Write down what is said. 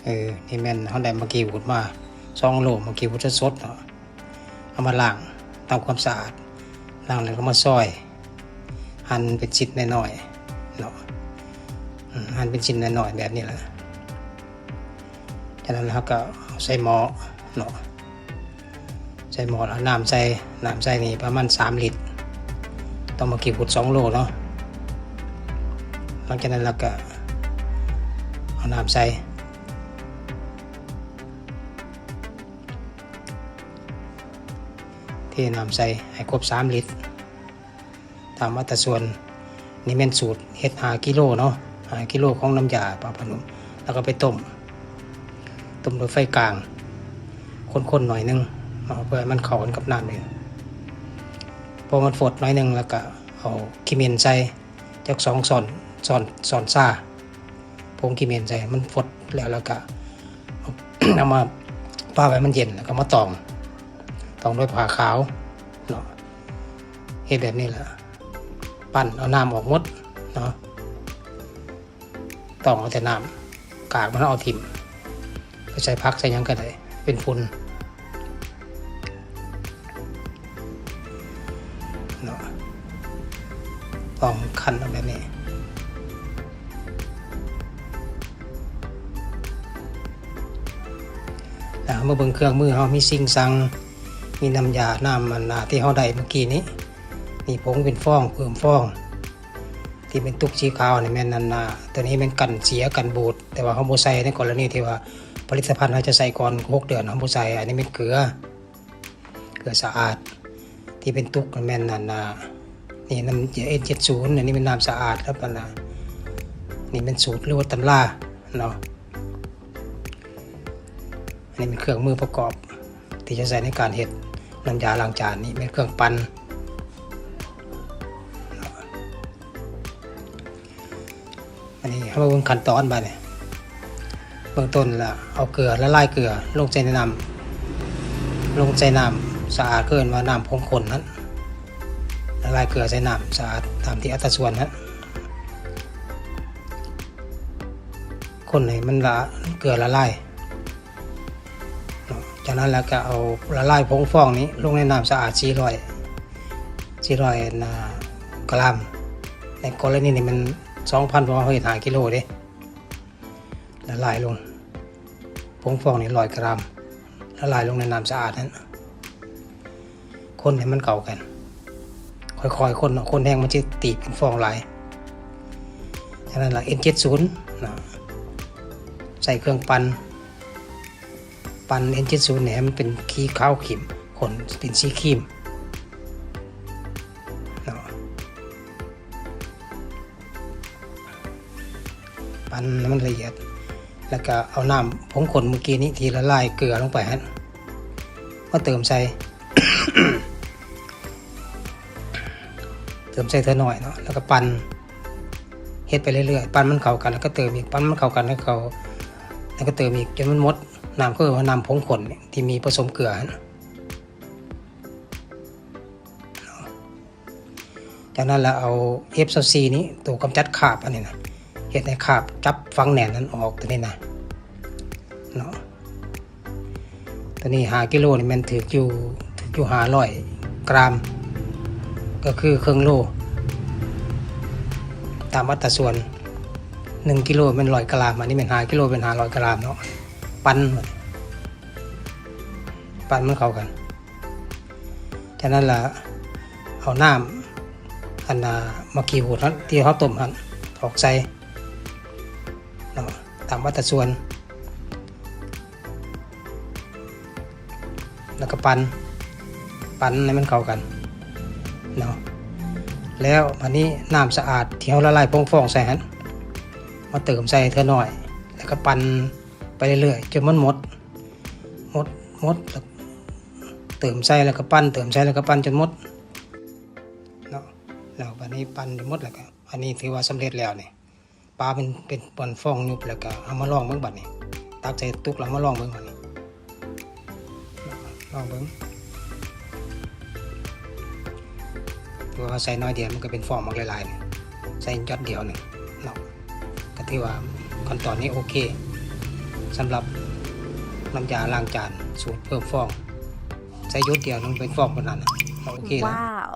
ເອີ ນີ້ແມ່ນເຮົາໄດ້ໝາກກີ່ຫູດມາສອງໂລ, ໝາກກີ່ຫູດສົດໆເນາະ, ເອົາມາລ້າງທຳຄວາມສະອາດ, ລ້າງແລ້ວກໍມາຊອຍ, ຫັ່ນເປັນຊິ້ນນ້ອຍໆເນາະ, ອືມ ຫັ່ນເປັນຊິ້ນນ້ອຍໆແບບນີ້ແຫຼະ. ຈາກນັ້ນເຮົາກໍເອົາໃສ່ໝໍ້ເນາະ, ໃສ່ໝໍ້ແລ້ວເອົານ້ຳໃສ່, ນ້ຳໃສ່ນີ້ປະມານສາມລິດ, ຕ້ອງໝາກກີ່ຫູດສອງໂລເນາະ. ຫຼັງຈາກນັ້ນເຮົາກໍເອົານ້ຳໃສ່, ເທນ້ຳໃສ່ໃຫ້ຄົບສາມລິດ ຕາມອັດຕາສ່ວນ. ນີ້ແມ່ນສູດເຮັດຫ້າກິໂລເນາະ, ຫ້າກິໂລຂອງນ້ຳຢາປາບຜ້ານຸ່ມ, ແລ້ວກໍໄປຕົ້ມ, ຕົ້ມດ້ວຍໄຟກາງ, ຄົນໆໜ້ອຍໜຶ່ງເນາະ ເພື່ອໃຫ້ມັນເຂົ້າກັນກັບນ້ຳນີ້. ພໍມັນຟົດໜ້ອຍໜຶ່ງ ແລ້ວກໍເອົາຂີ້ເໝັນໃສ່ຈັກສອງຊ້ອນ, ຊ້ອນ, ຊ້ອນຊາ, ຜົງຂີ້ເໝັນໃສ່ ມັນຟົດແລ້ວ ແລ້ວກໍເອົາມາປະໄວ້ໃຫ້ມັນເຢັນ ແລ້ວກໍມາຕອງ, ຕອງດ້ວຍຜ້າຂາວເນາະ. ເຮັດແບບນີ້ລະ ປັ່ນເອົານ້ຳອອກໝົດເນາະ, ຕອງເອົາແຕ່ນ້ຳ, ກາກມັນເອົາຖິ້ມ, ໄປໃສ່ຜັກໃສ່ຫຍັງກໍໄດ້ ເປັນຝຸ່ນເນາະ. ຕ້ອງຄັ້ນເອົາແບບນີ້. ແລ້ວເຮົາມາເບິ່ງເຄື່ອງມືເຮົາ, ມີຊິງຊັງ, ມີນ້ຳຢາ, ນ້ຳອັນນາທີ່ເຮົາໄດ້ເມື່ອກີ້ນີ້, ມີຜົງເປັນຟອງ, ເພີ່ມຟອງທີ່ເປັນຕຸກສີຂາວນີ້ແມ່ນອັນນາ, ຕົວນີ້ແມ່ນກັນເສຍກັນບູດ, ແຕ່ວ່າເຮົາບໍ່ໃສ່ໃນກໍລະນີທີ່ວ່າຜະລິດຕະພັນເຮົາຈະໃສ່ກ່ອນຫົກເດືອນ, ເຮົາບໍ່ໃສ່. ອັນນີ້ແມ່ນເກືອ, ເກືອສະອາດ. ທີ່ເປັນຕຸກແມ່ນອັນນາ, ນີ້ນ້ຳເອັນເຈັດສິບ, ອັນນີ້ແມ່ນນ້ຳສະອາດ ແລ້ວອັນນາ, ນີ້ແມ່ນສູດ ຫຼືວ່າຕຳລາເນາະ. ອັນນີ້ເປັນເຄື່ອງມືປະກອບທີ່ຈະໃຊ້ໃນການເຮັດນ້ຳຢາລ້າງຈານ. ນີ້ແມ່ນເຄື່ອງປັ່ນ. ອັນນີ້ເຮົາມາເບິ່ງຂັ້ນຕອນບາດນີ້. ເບື້ອງຕົ້ນລະເອົາເກືອ, ລະລາຍເກືອລົງໃສ່ໃນນ້ຳ, ລົງໃສ່ນ້ຳສະອາດ, ເອີ້ນວ່ານ້ຳຜົງຂົນຫັ້ນ, ລະລາຍເກືອໃສ່ນ້ຳສະອາດຕາມທີ່ອັດຕາສ່ວນຫັ້ນ, ຄົນໃຫ້ມັນລະ, ເກືອລະລາຍເນາະ. ຈາກນັ້ນແລ້ວກໍເອົາລະລາຍຜົງຟອງນີ້ລົງໃນນ້ຳສະອາດ ສີ່ຮ້ອຍ, ສີ່ຮ້ອຍ ອັນນາ ກຣາມ. ໃນກໍລະນີນີ້ມັນສອງພັນ ເພາະວ່າເຮົາເຮັດຫ້າກິໂລເດ້. ລະລາຍລົງ, ຜົງຟອງນີ້ຮ້ອຍກຣາມ, ລະລາຍລົງໃນນ້ຳສະອາດຫັ້ນ. ຄົນໃຫ້ມັນເຂົ້າກັນ, ຄ່ອຍໆຄົນເນາະ, ຄົນແຮງມັນຈະຕີບເປັນຟອງຫຼາຍ. ຈາກນັ້ນລະ ເອັນເຈັດສິບນະ, ໃສ່ເຄື່ອງປັ່ນ, ປັ່ນເອັນເຈັດສິບນີ້ໃຫ້ມັນເປັນສີຂາວເຂັ້ມ, ຂົນເປັນສີຄຣີມເນາະ. ປັ່ນໃຫ້ມັນລະອຽດ ແລ້ວກະເອົານ້ຳຜົງຂົນມື້ກີ້ນີ້ທີ່ລະລາຍເກືອລົງໄປຫັ້ນມາເຕີມໃສ່, ເຕີມໃສ່ເທື່ອໜ້ອຍເນາະ, ແລ້ວກະປັ່ນ ເຮັດໄປເລື້ອຍໆ, ປັ່ນມັນເຂົ້າກັນ ແລ້ວກະເຕີມອີກ, ປັ່ນມັນເຂົ້າກັນ ແລ້ວເຂົ້າ, ແລ້ວກະເຕີມອີກ ຈົນມັນໝົດນ້ຳ, ຄືວ່ານ້ຳຜົງຂົນທີ່ມີປະສົມເກືອຫັ້ນ. ຈາກນັ້ນລະເອົາ ເອັຟຊາວສີ່ນີ້ ໂຕກຳຈັດຄາບອັນນີ້ນະ, ເຮັດໃຫ້ຄາບຈັບຝັງແໜ້ນນັ້ນອອກ ໂຕນີ້ນະເນາະ. ໂຕນີ້ຫ້າກິໂລນີ້ແມ່ນຖືກຢູ່, ຖືກຢູ່ຫ້າຮ້ອຍກຣາມ, ກໍຄືເຄິ່ງໂລ ຕາມອັດຕາສ່ວນ. ໜຶ່ງກິໂລແມ່ນຮ້ອຍກຣາມ, ອັນນີ້ແມ່ນຫ້າກິໂລ ແມ່ນຫ້າຮ້ອຍກຣາມເນາະ. ປັ່ນ, ປັ່ນມັນເຂົ້າກັນ. ຈາກນັ້ນລະເອົານ້ຳອັນນາ ໝາກຂີ້ຫູດຫັ້ນທີ່ເຮົາຕົ້ມຫັ້ນອອກໃສ່ເນາະ ຕາມອັດຕາສ່ວນ ແລ້ວກະປັ່ນ, ປັ່ນໃຫ້ມັນເຂົ້າກັນເນາະ. ແລ້ວບາດນີ້ນ້ຳສະອາດທີ່ເຮົາລະລາຍຜົງຟອງໃສ່ຫັ້ນ ມາເຕີມໃສ່ເທື່ອໜ້ອຍ ແລ້ວກະປັ່ນໄປເລື້ອຍໆ ຈົນມັນໝົດ, ໝົດ, ໝົດ ເຕີມໃສ່ແລ້ວກະປັ່ນ, ເຕີມໃສ່ແລ້ວກະປັ່ນຈົນໝົດເນາະ. ແລ້ວບາດນີ້ປັ່ນຈົນໝົດແລ້ວກະ ອັນນີ້ຖືວ່າສຳເລັດແລ້ວນີ້. ປາເປັນ, ເປັນບອນຟອງຍຸບ ແລ້ວກະເອົາມາລອງເບິ່ງບາດນີ້. ຕັກໃສ່ຕຸກແລ້ວເອົາມາລອງເບິ່ງບາດນີ້. ລອງເບິ່ງ. ຖືວ່າເຮົາໃສ່ໜ້ອຍດຽວ ມັນກະເປັນຟອງບັກຫຼາຍໆ ໃສ່ຢອດດຽວໜຶ່ງເນາະ. ກະຖືວ່າຂັ້ນຕອນນີ້ໂອເຄ. ສຳລັບນ້ຳຢາລ້າງຈານສູດເພີ່ມຟອງ ໃສ່ຢົດດຽວໜຶ່ງເປັນຟອງເທົ່ານັ້ນ. ໂອເຄແລ້ວ. ວ້າວ.